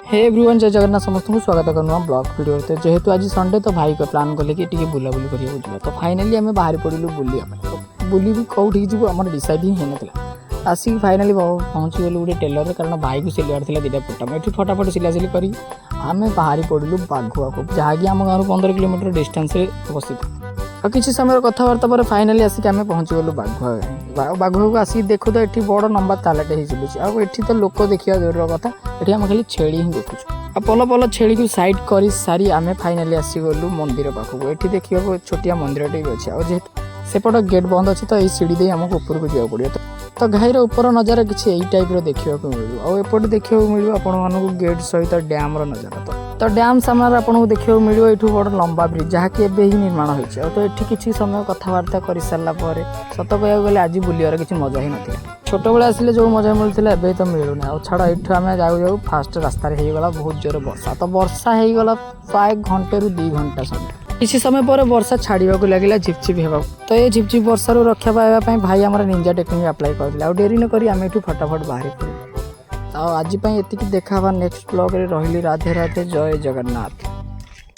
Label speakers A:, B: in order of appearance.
A: ହେ everyone, ଜୟ ଜଗନ୍ନାଥ। ସମସ୍ତଙ୍କୁ ସ୍ୱାଗତ କରୁ ନୂଆ ବ୍ଲଗ୍ ଭିଡ଼ିଓ। ତ ଯେହେତୁ ଆଜି ସଣ୍ଡେ, ତ ଭାଇ ପ୍ଲାନ୍ କଲେ କି ଟିକେ ବୁଲାବୁଲି କରିବାକୁ ଯିବା। ତ ଫାଇନାଲି ଆମେ ବାହାରି ପଡ଼ିଲୁ ବୁଲିବା ପାଇଁ। ତ ବୁଲିବି କେଉଁଠିକି ଯିବୁ, ଆମର ଡିସାଇଡ଼୍ ହିଁ ହେଇନଥିଲା। ଆସିକି ଫାଇନାଲି ପହଞ୍ଚିଗଲୁ ଗୋଟେ ଟେଲରରେ, କାରଣ ଭାଇକୁ ସିଲିବାର ଥିଲା ଦୁଇଟା ପଟା। ଏଠି ଫଟାଫଟ ସିଲାସିଲି କରିକି ଆମେ ବାହାରି ପଡ଼ିଲୁ ବାଘୁଆକୁ, ଯାହାକି ଆମ ଗାଁରୁ 15 କିଲୋମିଟର ଡିଷ୍ଟାନ୍ସରେ ଅବସ୍ଥିତ। ଆଉ କିଛି ସମୟର କଥାବାର୍ତ୍ତା ପରେ ଫାଇନାଲି ଆସିକି ଆମେ ପହଞ୍ଚିଗଲୁ ବାଘୁଆ। ଆଉ ବାଘୁଆକୁ ଆସିକି ଦେଖୁ ତ ଏଠି ବଡ଼ ଲମ୍ବା ତାଲାଟେ ହେଇ ଝୁଲୁଛି। ଆଉ ଏଠି ତ ଲୋକ ଦେଖିବା ଦୂରର କଥା, ଏଠି ଆମେ ଖାଲି ଛେଳି ହିଁ ଦେଖୁଛୁ। ଆଉ ପଲ ପଲ ଛେଳିକୁ ସାଇଡ୍ କରି ସାରି ଆମେ ଫାଇନାଲି ଆସିଗଲୁ ମନ୍ଦିର ପାଖକୁ। ଏଠି ଦେଖିବାକୁ ଛୋଟିଆ ମନ୍ଦିରଟେ ବି ଅଛି। ଆଉ ଯେହେତୁ ସେପଟ ଗେଟ୍ ବନ୍ଦ ଅଛି, ତ ଏଇ ସିଡ଼ି ଦେଇ ଆମକୁ ଉପରକୁ ଯିବାକୁ ପଡ଼ିବ। ତ ଘାଇର ଉପର ନଜାରା କିଛି ଏଇ ଟାଇପ୍ର ଦେଖିବାକୁ ମିଳିବ। ଆଉ ଏପଟେ ଦେଖିବାକୁ ମିଳିବ ଆପଣମାନଙ୍କୁ ଗେଟ୍ ସହିତ ଡ୍ୟାମ୍ର ନଜାରା। ତ ଡ୍ୟାମ୍ ସାମ୍ନାରେ ଆପଣଙ୍କୁ ଦେଖିବାକୁ ମିଳିବ ଏଇଠୁ ବଡ଼ ଲମ୍ବା ବ୍ରିଜ୍, ଯାହାକି ଏବେ ହିଁ ନିର୍ମାଣ ହୋଇଛି। ଆଉ ତ ଏଠି କିଛି ସମୟ କଥାବାର୍ତ୍ତା କରିସାରିଲା ପରେ, ସତ କହିବାକୁ ଗଲେ ଆଜି ବୁଲିବାର କିଛି ମଜା ହିଁ ନଥିଲା। ଛୋଟବେଳେ ଆସିଲେ ଯେଉଁ ମଜା ମିଳୁଥିଲା, ଏବେ ତ ମିଳୁନି। ଆଉ ଛାଡ଼, ଏଠୁ ଆମେ ଯାଉ ଯାଉ ଫାଷ୍ଟ ରାସ୍ତାରେ ହେଇଗଲା ବହୁତ ଜୋରେ ବର୍ଷା। ତ ବର୍ଷା ହେଇଗଲା ପ୍ରାୟ ଘଣ୍ଟେରୁ 2 ଘଣ୍ଟା ସମୟ। କିଛି ସମୟ ପରେ ବର୍ଷା ଛାଡ଼ିବାକୁ ଲାଗିଲା ଝିପଝିପ ହେବାକୁ। ତ ଏ ଝିପଝିପ ବର୍ଷାରୁ ରକ୍ଷା ପାଇବା ପାଇଁ ଭାଇ ଆମର ନିଞ୍ଜା ଟେକ୍ନିକ୍ ଆପ୍ଲାଏ କରିଥିଲେ। ଆଉ ଡେରି ନ କରି ଆମେ ଏଠୁ ଫଟାଫଟ ବାହାରି ପଡ଼ିଲୁ। ଆଉ ଆଜି ପାଇଁ ଏତିକି। ଦେଖା ହେବା ନେକ୍ସଟ ବ୍ଲଗ୍ରେ। ରହିଲି, ରାଧେ ରାଧେ, ଜୟ ଜଗନ୍ନାଥ।